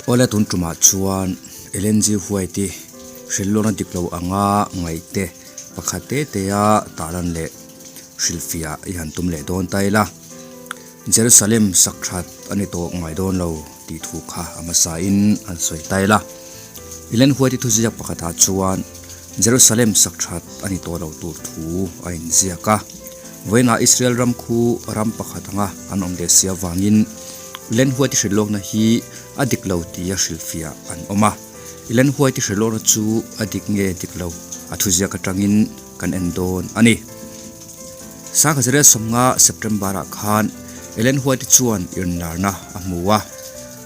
Awle tun tumah chuan Ellen G White-i hrilhlawna dik lo anga ngaihte pakhat te te a tahlan leh hrilhfiah i han tum leh dawn ta ila. Jerusalem sak that a ni tawh ngai dawn lo tih thu kha a hmasa in an sawi ta ila. Ellen White-i thuziak pakhatah chuan Jerusalem sak that a ni tawh lo tur thu a inziak a. Vawiinah Israel ram khu ram pakhat anga an awm leh si avangin Ellen White-i hrilhlawkna hi a dik lo tia hrilhfiah an awm a. Ellen White-i hrilhlawkna chu a dik nge dik lo a thuziak atangin kan en dawn a ni. Sangkhaziria sawmnga September-ah khan Ellen White-i chuan irnlarna a hmu a.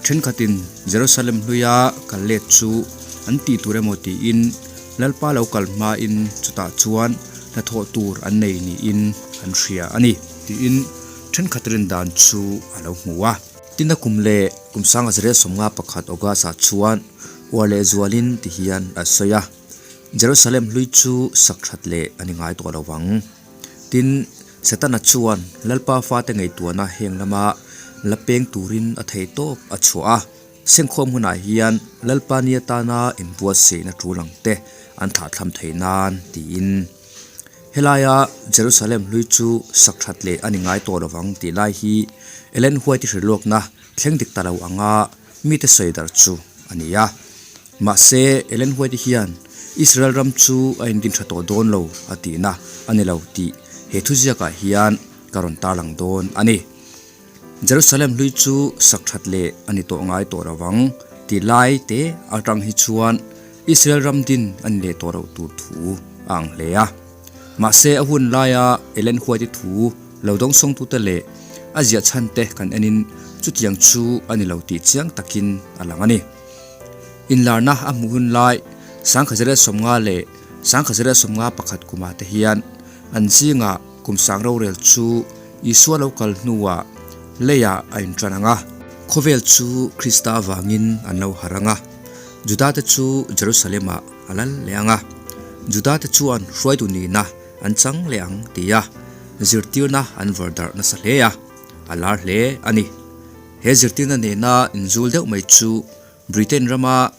Thenkhatin Jerusalem hluia kal let chu an tih tur emaw tiin Lalpa lo kal hmain chutah chuan hnathawh tur an nei niin an hria a ni tiin thenkhat rin dan chu a lo hmu a. Tina kum leh kum sangazria 51 August-ah chuan uar leh zualin ti hian a sawi a, Jerusalem hlui chu sak that leh a ni ngai tawh lo vang. Tin, Setana chuan Lalpa fate ngaihtuahna heng lama la peng turin a thei tawp a chhuah a. Sengkhawm hunah hian Lalpa ni atana inbuatsaihna tul ang te an thahthlam thei nan tiin. Helaia Jerusalem hlui chu sak that leh a ni ngai tawh lovang tih lai hi Ellen White-i hrilhlawkna thleng dik ta lo anga mite sawi darh chu a ni a. Mahse, Ellen White-i hian Israel ram chu a indin tha tawh dawn lo a tihna a ni lo tih he thuziakah hian ka rawn tarlang dawn a ni. Jerusalem hlui chu sak that leh a ni tawh ngai tawh lo vang tih lai te atang hi chuan Israel ram din a ni leh tawh loh tur thu a ang hle a. Mahse a hun laia Ellen White-i thu lo dawngsawngtute leh a ziah chhan te kan enin chutiang chu a ni lo tih chiang takin a lang a ni. Inlarna a hmuh hun lai Sangkhazere 50 leh Sangkhazere 51 kumah te hian an zingah kum sang rorel chu Isua lo kal hnuah leiah a inṭan ang a. Khawvel chu Krista avangin an lo harh ang a, Judate chu Jerusalem-ah a lal leh ang a. Judate chuan hruaitu nihna an chang leh ang tia zirtirna an vawrh darh nasa hle a, a lar hle a ni. He zirtirna nena inzul deuh mai chu Britain rama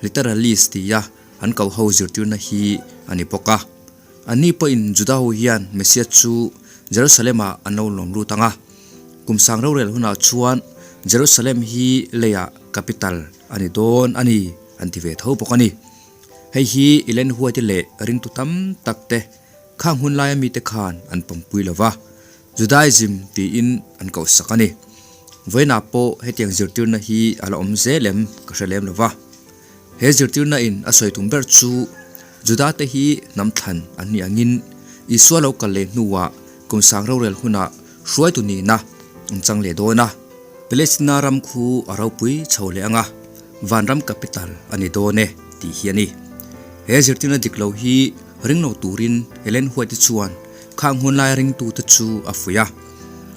Literalist tia an koho zirtirna hi a ni bawk a. Anni pawhin Juda ho hian Messiah chu Jerusalem-ah an lo lawm lut ang a. Kum sang rorel hunah chuan Jerusalem hi leiah capital a ni dawn a ni an ti ve tho bawk a ni. Hei hi Ellen White leh ringtu tam tak te khang hun laia mite khan an pawmpui lo va, Judaism tiin an kohsak a ni. Vawiinah pawh hetiang zirtirna hi a la awm zel em ka hre lem lo va. He zirtirna in a sawi tum ber chu Juda te hi hnam thlan an nih angin Isua lo kal leh hnuah kum sang rorel hunah hruaitu nihna an chang leh dawn a. Palestina ram khu a ropui chho leh anga vanram capital a ni dawn e tih hi a ni. He zirtirna dik lo hi ring lo turin Ellen White-i chuan khang hun lai ringtute chu a fuih a.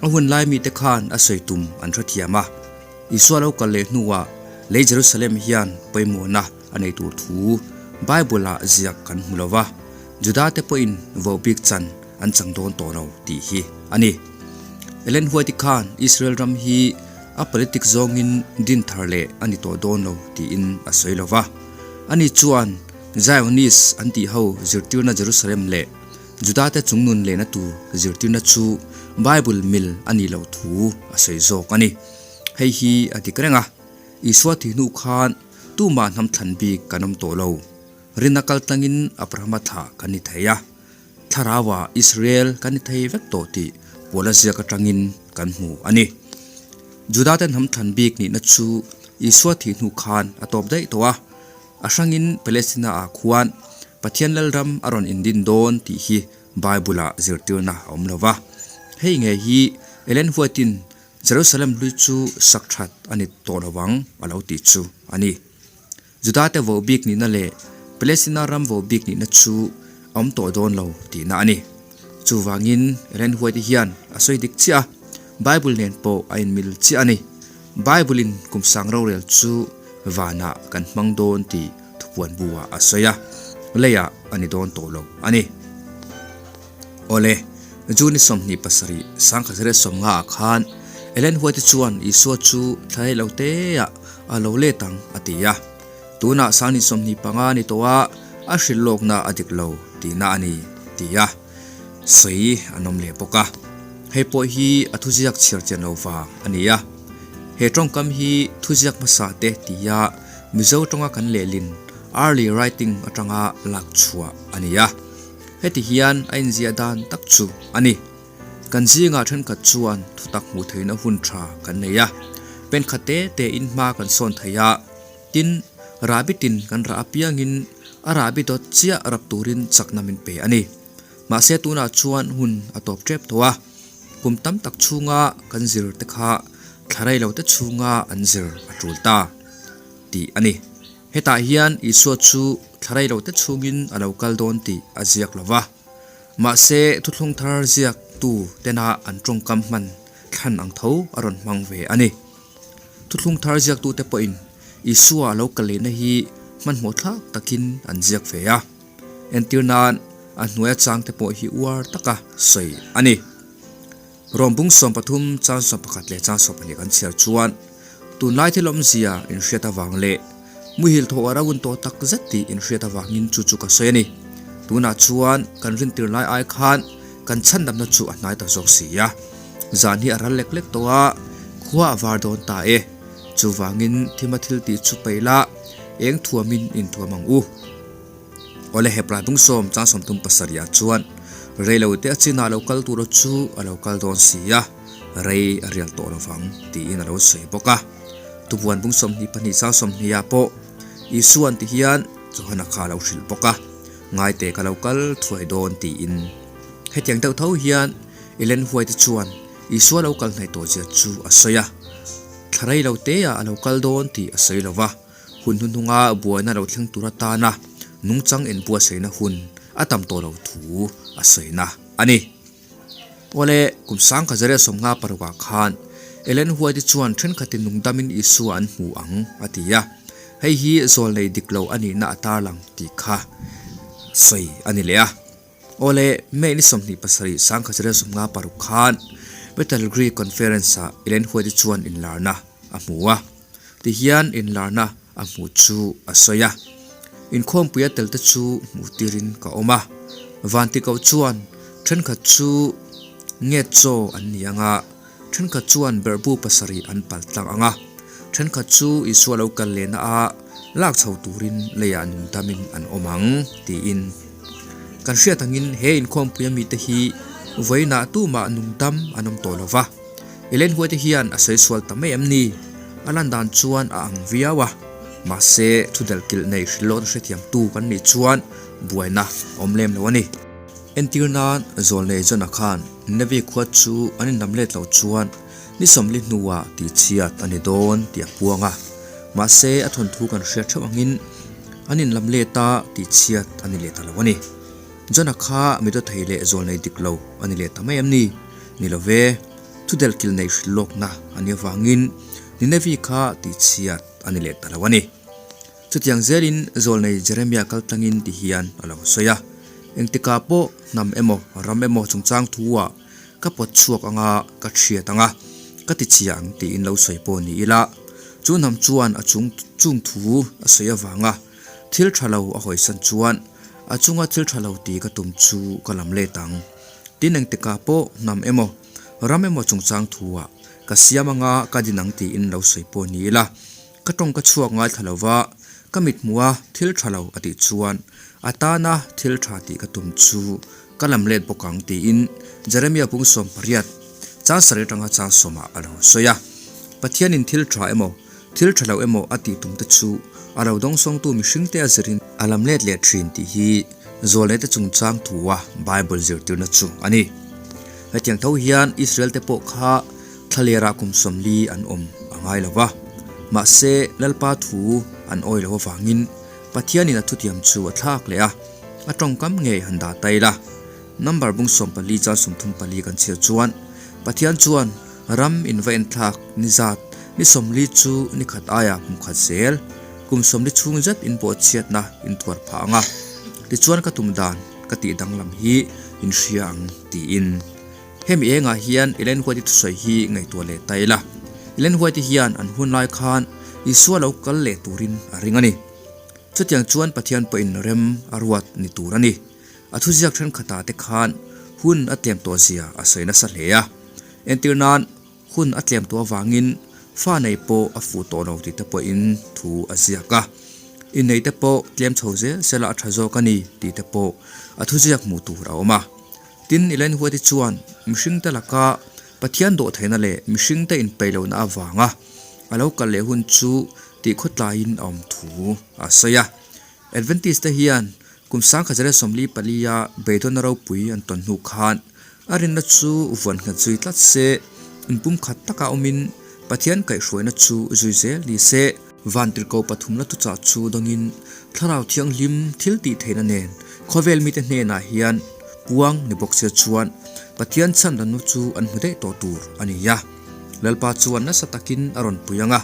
A hun lai mite khan a sawi tum an hrethiam a. Isua lo kal leh hnuah lei Jerusalem hian pawimawhna a nei tur thu Bible-ah ziak kan hmu lo va, Juda-te pawhin vohbik chan an chang dawn tawh lo tih hi a ni. Ellen White-i khan Israel ram hi a politic zawngin din thar leh a ni tawh dawn lo tiin a sawi lo va. Ani chuan Zionist an tih ho zirtirna Jerusalem leh Juda-te chungnun lehna tur zirtirna chu Bible mil a nih loh thu a sawi zawk a ni. Hei hi a dik reng a, Isua thih hnu khan tumah hnam thlan bik kan awm tawh lo. Rinna kal tlangin Abrahama thlah kan ni thei a, Thlarauah Israel kan ni thei vek tawh tih Puala ziak atangin kan hmu a ni. Juda-te hnam thlan bik nihna chu Isua thih hnu khan a tawp daih tawh a, a hrangin Palestina-ah khuan Pathian Lalram a rawn indin dawn tih hi Bible-ah zirtirna a awm lo va. Hei nge hi Ellen White-in Jerusalem hlui chu sak that a ni tawh lo vang a lo tih chu a ni. Juda-te vo bik nihna leh Palestina ram vo bik nihna chu a awm tawh dawn lo tihna a ni. Chuvangin Ellen White hian a sawi dik chiah a, Bible nen pawh a inmil chiah a ni. Bible-in kum sang rorel chu vanah kan hmang dawn tih thupuan bu-ah a sawi a, leiah a ni dawn tawh lo a ni. Awle, June 27, 1950 ah khan Ellen White chuan Isua chu thla rei lo teah A lo let ang, a ti a. Tunah Sangni 25 a ni tawh a, a hrilh lawkna a dik lo tihna a ni, ti a sawi an awm leh bawk a. Hei pawh hi a thuziak chhiar chian lo vang a ni a. He tawngkam hi thuziak hmasa te tia Mizo tawnga kan lehlin early writing atanga lak chhuah a ni a. Heti hian a inziah dan tak chu a ni. Kan zingah thenkhat chuan thutak hmuh theihna hun tha kan nei a, pen khat te te in hma kan sawn thei a, tin, rahbi tin kan rah apiangin a rahbi dawt chiah rap turin chakna min pe a ni. Mahse tunah chuan hun a tawp tep tawh a, kum tam tak chhunga kan zir te kha thla rei lo te chhunga an zir a tul ta tih a ni. Hetah hian Isua chu thla rei lo te chhungin a lo kal dawn tih a ziak lo va. Mahse, thuthlung thar ziaktu tena an tawngkam hman thlan ang tho a rawn hmang ve a ni. Thuthlung thar ziaktute pawhin Isua lo kal lehna hi hmanhmawh thlak takin an ziak ve a. Entir nan, a hnuaia changte pawh hi uar taka sawi a ni. Rawng bung 13 chang 11 leh chang 12 kan chhiar chuan tunlai thil awmzia inhriat avang leh muhil thawh a ro un tawh tak zet tih inhriat avangin chu chu ka sawi a ni. Tunah chuan kan rintir lai ai khan kan chhandamna chu a hnai ta zawk si a. Zan hi a ral lek lek tawh a, khua a var dawn ta e. Chuvangin thima thil tih chu peih la, eng thuamin inthuam ang u. Awle Hebrai bung sawm chang 37 ah chuan reilo te a chinah lo kal tura chu a lo kal dawn si a, rei a rial tawh lovang tiin a lo sawi bawk a. Tubuan bung 22 chang 20 ah pawh Isua'n ti hian Johana kha a lo hrilh bawk a, Ngaite ka lo kal thuai dawn tiin. Hetiang deuh tho hian Ellen White chuan Isua lo kal hnaih tawh zia chu a sawi a, thla reilo te ah a lo kal dawn tih a sawi lova. Hun hnuhnunga buaina lo thleng tur atana nungchang inbuatsaihna hun a tam tawh lo thu a sawina a ni. Awle, kum sangkhat zariat 56 ah khan Ellen White chuan thenkhatin nungdamin Isua an hmu ang a ti a, hei hi zawlnei dik lo a nihna a tarlang tih kha sawi a ni leh a. Awle, May ni 27 1956 khan Battle Creek Conference-ah Ellen White chuan inlarna a hmu a. Tihian inlarna a hmuh chu a sawi a, Inkhawmpuia telte chu hmuh tirin ka awm a, Vantikoh chuan thenkhat chu nge chaw an ni ang a, thenkhat chuan berhbu pasarih an pal tlang ang a, thenkhat chu Isua lo kal lehna a lak chho turin leiah nungdamin an awm ang, tiin. Kan hriat angin he inkhawmpuia mite hi vawiinah tumah nungdam an awm tawh lo va. Elaine Huaite hian a sawi sual ta mai em ni? A lan dan chuan a ang viau a, mahse thu delh kilh nei hrilhlawkna hrethiamtu kan nih chuan buaina a awm lem lo a ni. Entir nan Zawlnei John-a khan Nineveh khua chu an inlam let loh chuan ni 40 hnuah tihchhiat a ni dawn tih a puang a, mahse a thawnthu kan hriat theuh angin an inlam let a tihchhiat a ni leh ta lo a ni. John-a kha mi dawthei leh Zawlnei dik lo a ni leh ta mai em ni? Ni lo ve, thu delhkilh neih hrilh lawkna a nih avangin Ninevi kha tihchhiat a ni leh ta lo a ni. Chutiang zelin zawlnei Jeremia kal tlangin ti hian a lo sawi a, Engtikah pawh hnam emaw ram emaw chungchang thu-ah ka pawt chhuak anga ka hriat anga ka tichhia ang tiin lo sawi pawh ni ila, chu hnam chuan a chung chung thu a sawi avanga thil tha lo a hawisan chuan a chunga thil tha lo ti ka tum chu ka lam let ang. Tin engtikah pawh hnam emaw, ram emaw chungchang thu-ah ka siam anga ka din ang tiin lo sawi pawh ni ila, ka tawng ka chhuak ngaithla lo va, ka mithmuha thil tha lo a tih chuan a tana thil tha tih ka tum chu ka lam let bawk ang tiin Jeremia bung 18 chang sarih atanga chang sawmah a lo sawi a. Pathianin thil tha emaw, thil tha lo emaw a tih tum te chu a lo dawngsawngtu mihringte a zirin a lam let leh thin tih hi Zawlnete chungchang thua Bible zirtirna chu a ni. Hetiang tho hian Israel-te pawh kha thlalerah kum 40 an awm a ngai lo va. Mahse, Lalpa thu an awi loh avangin Pathianin a thutiam chu a thlak leh a, a tawngkam ngei han dah ta ila. Number bung 14 chang 34 kan chhiar chuan Pathian chuan ram in va enthlak ni zat ni 40 chu ni khat aia kum khat zel kum 40 chhung zet in bawhchhiatna in tuar phah ang a, tichuan ka tum dan ka tih danglam hi in hria ang tiin. Hemi engah hian Ellen White-i thusawi hi ngaihtuah leh ta ila. Ellen White-i hian an hun lai khan. Isua lo kal leh turin a ring a ni. Chutiang chuan Pathian pawhin rem a ruat ni tur a ni. A thuziak thenkhatah te khan hun a tlem tawh zia a sawi nasa hle a. Entir nan, hun a tlem tawh avangin fa nei pawh a fuh tawh lo tih te pawhin thu a ziak a. Innei te pawh tlem chho zel sela a tha zawk a ni tih te pawh a thuziak hmuh tur a awm a. Tin, Elaine Huati chuan mihringte laka Pathian dawhtheihna leh mihringte inpeih lohna avanga a lo kal leh hun chu tih khawtlaiin a awm thu a sawi a. Adventist te hian kum 1944 a beidawnna ropui an tawn hnu khan a rinna chu vuan nghet zui tlat se, inpumkhat taka awmin Pathian kaihhruaina chu zui zel ni se. Vantirhko pathumna thuchah chu dawngin Thlarau Thianghlim thil tih theihna nen khawvel mite hnenah hian puang ni bawk se chuan Pathian chhandannu chu an hmu daih tawh tur a ni a. Lalpa chuan nasa takin a rawn pui ang a,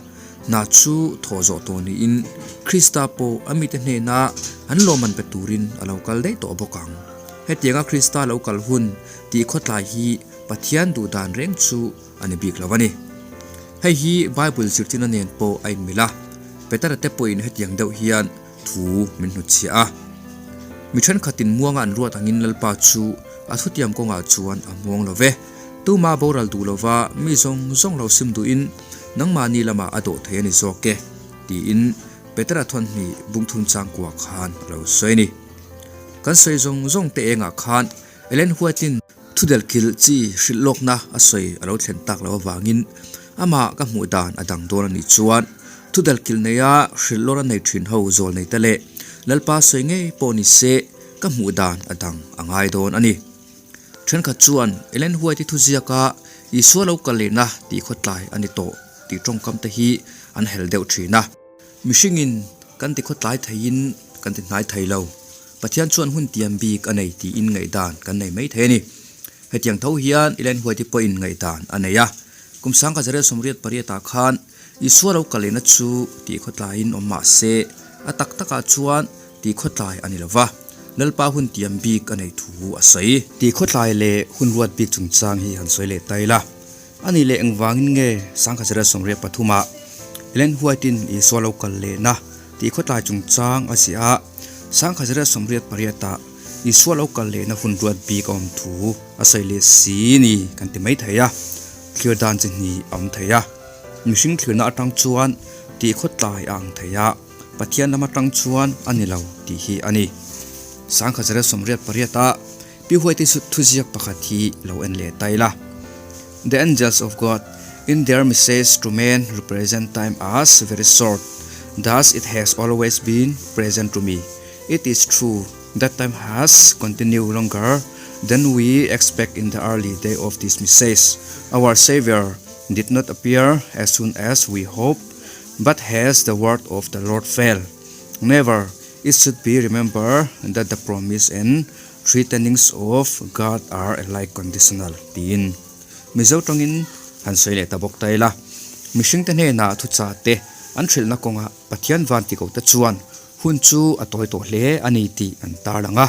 hna chu thawh zawh tawh niin Krista pawh a mite hnena an lawmman pe turin a lo kal daih tawh bawk ang. Hetianga Krista lo kal hun tih khawtlai hi Pathian duh dan reng chu a ni bik lo a ni. Hei hi Bible zirtirna nen pawh a inmil a, Petera te pawhin hetiang deuh hian thu min hnutchhiah a. Mi thenkhatin muanga an ruat angin Lalpa chu a thutiam kawngah chuan a muang lo ve. Tuma boral duh lova mi zawng zawng lo sim duhin nangmahni lamah a dawh thei a ni zawk e, tiin Petera thawnhnih bungthum changkua khan a lo sawi a ni. Kan sawi zawng zawng te engah khan Ellen White-in Thudelkhilh chi hrilh lawkna a sawi a lo thlen tak loh avangin amah ka hmuh dan a dang dawn a nih chuan thudelkhilh neia hrilh lawr a nei thin ho zawl nei te leh Lalpa sawi ngei pawh ni se ka hmuh dan a dang a ngai dawn a ni. Thenkhat chuan Ellen White-i thuziaka Isua lo kal lehna tih khawtlai a ni tawh tih tawngkam te hi an hel deuh thin a. Mihringin kan ti khawtlai theiin kan ti hnai thei lo. Pathian chuan hun tiam bik a nei tiin ngaihdan kan nei mai thei a ni. Hetiang tho hian Elaine Huaiti pawhin ngaihdan a nei a. Kum 1988 ah khan Isua lo kal lehna chu tih khawtlaiin awm mah se, a tak takah chuan tih khawtlai a ni lo va, Lalpa hun tiam bik a nei thu a sawi. Tih khawtlai leh hun ruat bik chungchang hi han sawi leh ta ila. A nih leh engvangin nge 1983 ah Ellen White-in Isua lo kal lehna tih khawtlai chungchang a ziah a, 1988 ah Isua lo kal lehna hun ruat bik a awm thu a sawi leh si ni kan ti mai thei a, thlir dan chi hnih a awm thei a. Mihring thlirna atang chuan tih khawtlai a ang thei a, Pathian lam atang chuan a ni lo tih hi a ni. 1988 ah Pi Huaiti thuziak pakhat hi lo en leh ta ila. The angels of God in their message to men represent time as very short, thus it has always been present to me. It is true that time has continued longer than we expect in the early day of this message. Our Savior did not appear as soon as we hoped, but has the word of the Lord failed? Never. It should be remembered that the promise and threatenings of God are alike conditional tiin Mizo tawngin han sawi leh ta bawk ta ila. Mihringte hnenah thuchah te an hrilhna kawngah Pathian van ti ko te chuan hun chu a tawi tawh hle a ni tih an tarlang a.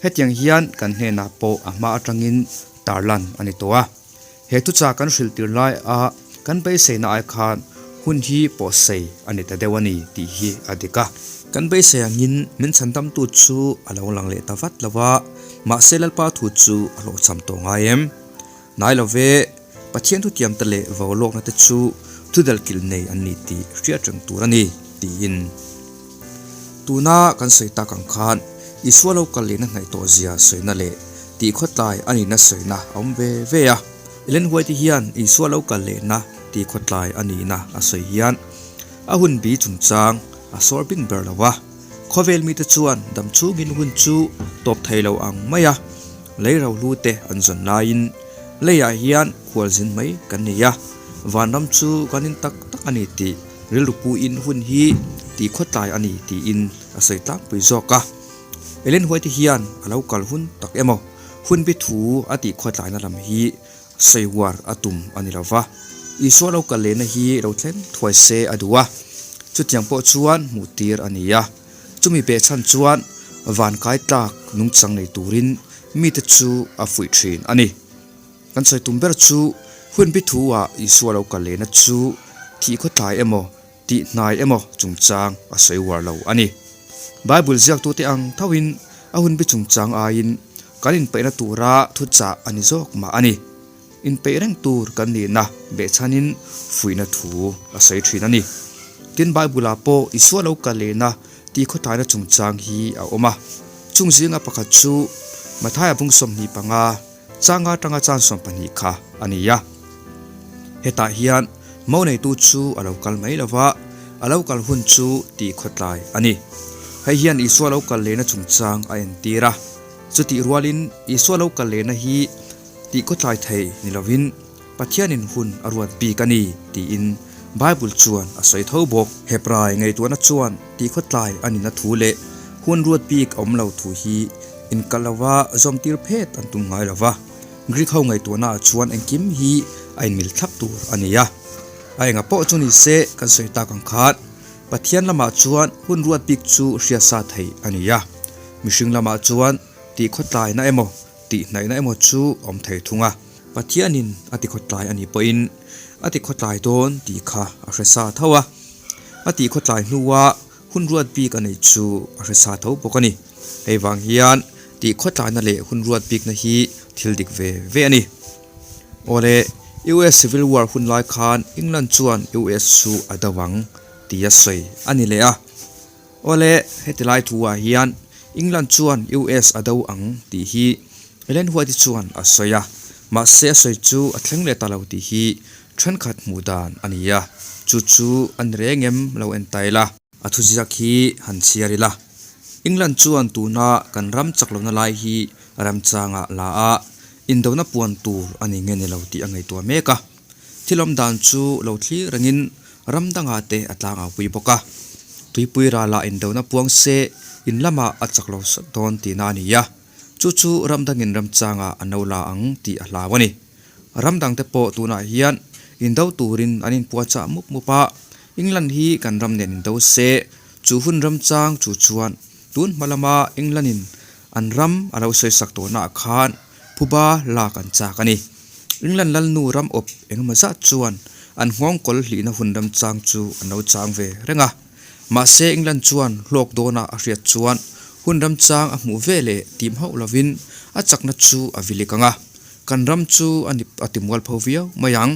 Hetiang hian kan hnenah pawh a hma atangin tarlan a ni tawh a. He thuchah kan hrilh tir lai a kan beiseina ai khan hun hi pawhsei a ni ta deuh a ni tih hi a dik a. Kan beisei angin min chhandamtu chu a lo lang leh ta vat lo a, mahse Lalpa thu chu a hlawhchham tawh ngai em? Hnai lo ve, Pathian thutiam te leh vaulawkna te chu thudelkilh nei an ni tih hriat reng tur a ni, tiin. Tuna kan sawi tak ang khan Isua lo kal lehna hnaih tawh zia sawina leh tih khawtlai a nihna sawina a awm ve ve a. Ellen White hian Isua lo kal lehna tih khawtlai a nihna a sawi hian a hun bi chungchang a sawr bing ber lo a. Khawvel mite chuan dam chhungin hun chu tawp thei lo ang mai a, lei rohlu te an zawn laiin leiah hian khualzin mai kan nei a, vanram chu kan in tak tak a ni tih Rilru puin hun hi tih khawtlai a ni tiin a sawi tlangpui zawk a. Ellen White hian a lo kal hun tak emaw hun bi thu a tih khawtlaina lam hi sawi uar a tum a ni lo va. Isua lo kal lehna hi lo thleng thuai se a duh a, chutiang pawh chuan hmuh tir a ni a. Chumi behchhan chuan vankai tlak nungchang nei turin mite chu a fuih thin a ni. Kan sawi tum ber chu hun bi thu ah Isua lo kal lehna chu thih khawtlai emaw, tih hnai emaw chungchang a sawi uar lo a ni. Bible ziaktute ang thoin a hunbi chungchang aiin kan inpeihna tura thuchah a ni zawk mah a ni. Inpeih reng tur kan nihna behchhanin fuihna thu a sawi thin a ni. Tin, Bible-ah pawh Isua lo kal lehna tih khawtlaina chungchang hi a awm a. Chung zinga pakhat chu Mathaia bung 25, changa atanga chan 12 kha a ni a. Hetah hian mo neitu chu a lo kal mai lova, a lo kal hun chu tih khawtlai a ni. Hei hian Isua lo kal lehna chungchang a entir a. Chutih rualin Isua lo kal lehna hi tih khawtlai thei ni lovin Pathianin hun a ruat bik a ni tiin Bible chuan a sawi tho bawk. Hebrai ngaihtuahna chuan tih khawtlai a nihna thu leh hun ruat bik a awm lo thu hi inkalh lova zawmtir phet an tum ngai lova. Greek ho ngaihtuahna ah chuan engkim hi a inmil thlap tur a ni a. A enga pawh chu ni se kan sawi tak ang khan Pathian lamah chuan hun ruat bik chu hriatsa theih a ni a. Mihring lamah chuan tih khawtlaina emaw tih hnaihna emaw chu awm thei thung a. Pathianin a ti khawtlai a nih pawhin a ti khawtlai dawn tih kha a hre sa tho a. A tih khawtlai hnua hun ruat bik a neih chu a hre sa tho bawk a ni. Hei vang hian tih khawtlaina leh hun ruat bikna hi thil dik ve ve a ni. Awle, US Civil War hun lai khan England chuan US chu a do ang tih a sawi a ni leh a. Awle, heti lai thu ah hian England chuan US a do ang tih hi Ellen White-i chuan a sawi a, mahse a sawi chu a thleng leh ta lo tih hi thenkhat hmuh dan a ni a, chu chu a ni reng em lo en ta ila. A thuziak hi han chhiar ila, England chuan tuna kan ram chak lohna lai hi ramchangah la a, indona puan tur a ni nge ni lo tih a ngaihtuah mek a. Thil awm dan chu lo thlir rengin ram dangah te a tlang au pui bawk a. Tuipui ralah indona puang se in lamah a chak lo sawt dawn tihna a ni a. Chu chu ram dangin ramchangah an lo la ang tih a hlau a ni. Ram dangte pawh tunah hian indo turin an inpuahchah mup mup a, England hi kan ram nen indo se, chu hun ramchang chu chuan tun hma lama England-in an ram a lo sawisak tawhnaah khan phuba lak an chak a ni. England lalnu ram awp engemaw zat chuan an nghawngkawl hlihna hun ramchang chu an lo chang ve reng a. Mahse England chuan hlawk dawna a hriat chuan hun ramchang a hmuh ve leh tim hauh lovin a chakna chu a vilik ang a, kan ram chu a nip a ti mualpho viau mai ang.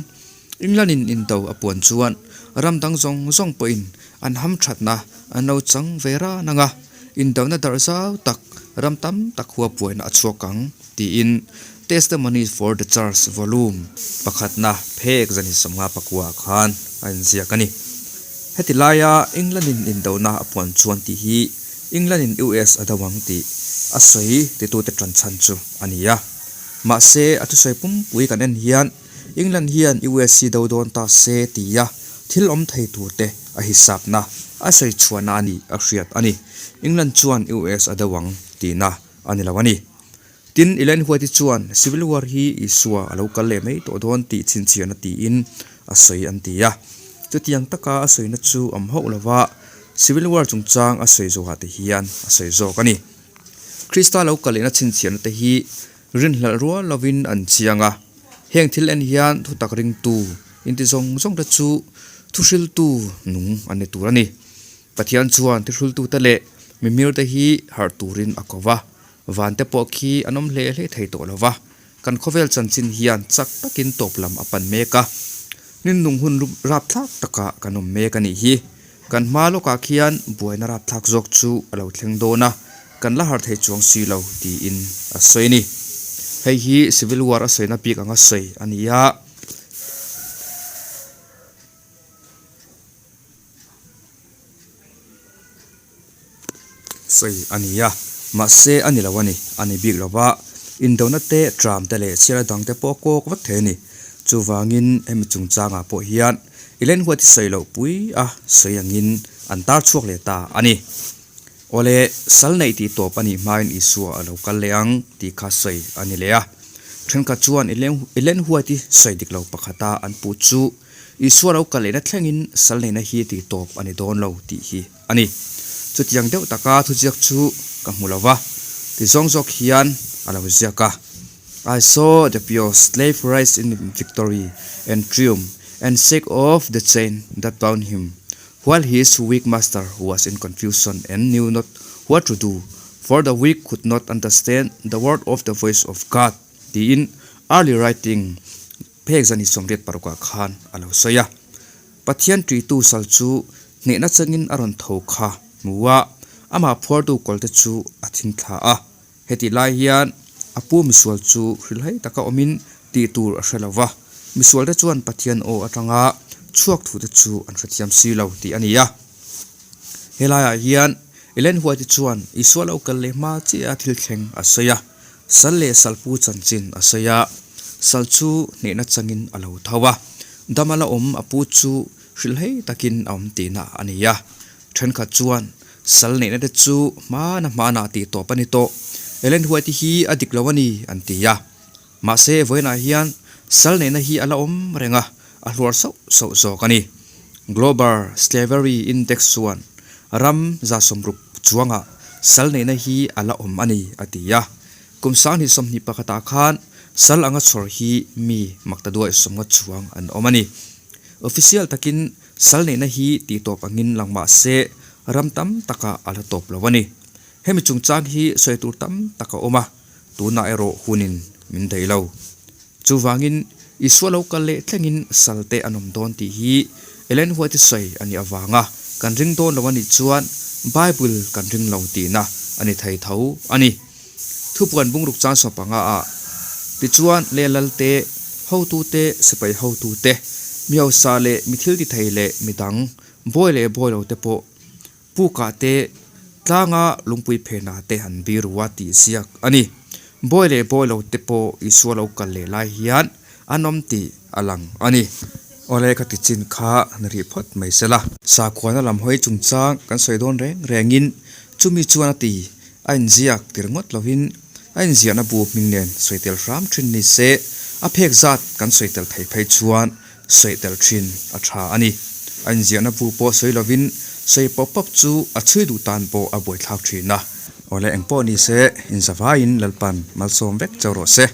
England in indo a puan chuan ram dang zawng zawng pawhin an hamthatna an lo chang ve ran ang a, indona darh zau tak ram tam tak hua puaina a chhuak ang tiin Testimonies for the Church Volume pakhatna phek zan 50 pakua khan a inziak a ni. Heti laia England-in indona a puan chuan tih hi England-in US a do ang tih a sawi titute tan chhan chu a ni a. Mahse, a thusawi pumpui kan en hian England hian US hi do dawn ta se tia thil awm thei turte a hisapna a sawi chhuahna a nih a hriat a ni. England chuan US a do ang tihna a ni lo a ni. Tin, Ellen White-i chuan Civil War hi Isua a lo kal leh mai tawh dawn tih chhinchhiahna tiin a sawi an ti a. Chutiang taka a sawina chu awm hauh lova Civil War chungchang a sawi zawhah te hian a sawi zawk a ni. Krista lo kal lehna chhinchhiahna te hi rinhlelh rual lovin an chiang a. Heng thil en hian thutak ringtu inti zawng zawng te chu thuhriltu nung an ni tur a ni. Pathian chuan thuhriltute leh mimirte hi harh turin a ko va. Van te pawh khi an awm hle hle thei tawh lo va, kan khawvel chanchin hian chak takin tawp lam a pan mek a. Hninnung hun rapthlak takah kan awm mek a nih hi. Kan hma lawkah khian buaina rapthlak zawk chu a lo thleng dawn a, kan la har thei chuang si lo tiin a sawi a ni. Hei hi Civil War a sawina bik anga sawi a ni a. Sawi a ni a, mahse a ni lo a ni, a ni bik lo va, indona te, tram te leh chhiar dang te pawh a kawk vek thei a ni. Chuvangin hemi chungchangah pawh hian Ellen White sawi loh pui a sawi angin an tar chhuak leh ta a ni. Awle, sal neih tih tawp a nih hmain Isua a lo kal leh ang tih kha sawi a ni leh a. Thenkhat chuan Ellen White-i sawi dik lo pakhata an puh chu Isua lo kal lehna thlengin sal neihna hi tih tawp a ni dawn lo tih hi a ni. Chutiang deuh taka thuziak chu ka hmu lo va, ti zawng zawk hian a lo ziak a. I saw the pure slave rise in victory and triumph and shake off the chain that bound him. While his weak master was in confusion and knew not what to do, for the weak could not understand the word of the voice of God, tiin Early Writing phek zani 86ah khan a lo sawi a. Pathian ṭihtu sal chu hnehna changin a rawn tho kha hmu a, amah phuartu kawlte chu a thing thla a. Hetih lai hian a pu misual chu hrilhhai taka awmin tih tur a hre lo va, misualte chuan Pathian aw atanga chhuak thute chu an hrethiam si lo tih a ni a. Helaiah hian Ellen White chuan Isua lo kal leh hma chiah a thil thleng a sawi a, sal leh salpu chanchin a sawi a, sal chu hnehna changin a lo tho a, dam a la awm a pu chu hrilhhai takin a awm tihna a ni a. Thenkhat chuan Sal neihna te chu hmana hmana tih tawp a ni tawh. Ellen White hi a dik lo a ni, an ti a. Mahse, vawiinah hian sal neihna hi a la awm reng a, a hluar sauh sauh zawk a ni. Global Slavery Index chuan ram 60 chuangah sal neihna hi a la awm a ni, a ti a. Kum 2021 ah khan sal anga chhawr hi mi maktaduai sawmnga chuang an awm a ni. Official takin Sal neihna hi tih tawp angin lang mah se ram tam takah a la tawp lo a ni. Hemi chungchang hi sawi tur tam tak a awm a, tunah erawh hunin min daih lo. Chuvangin Isua lo kal leh thlengin sal te an awm dawn tih hi Ellen White sawi a nih avanga kan ring dawn lo a nih chuan Bible kan ring lo tihna a ni thei tho a ni. Thupuan bungruk chang 15 ah tichuan leh lal te, hotu te, sipai hotu te, mi hausa leh mi thil ti thei leh mi dang, bawi leh bawi lo te pawh pukah te, tlanga lungpui phenah te an biru a tih ziak a ni. Bawi leh bawi lo te pawh Isua lo kal leh lai hian an awm tih a lang a ni. Awle ka ti chin kha ni rih phawt mai sela. Sakhuana lam hawi chungchang kan sawi dawn reng rengin chumi chuan a ti A inziak tir ngawt lovin a inziahna bu hming nen sawi tel hram thin ni se, a phek zat kan sawi tel thei phei chuan sawi tel thin a tha a ni. A inziahna bu pawh sawi lovin sawi pawp pawp chu a chhui duh tan pawh a buaithlak thin a. Awle engpawh ni se, inzavaiin Lalpan malsawm vek cheu rawh se.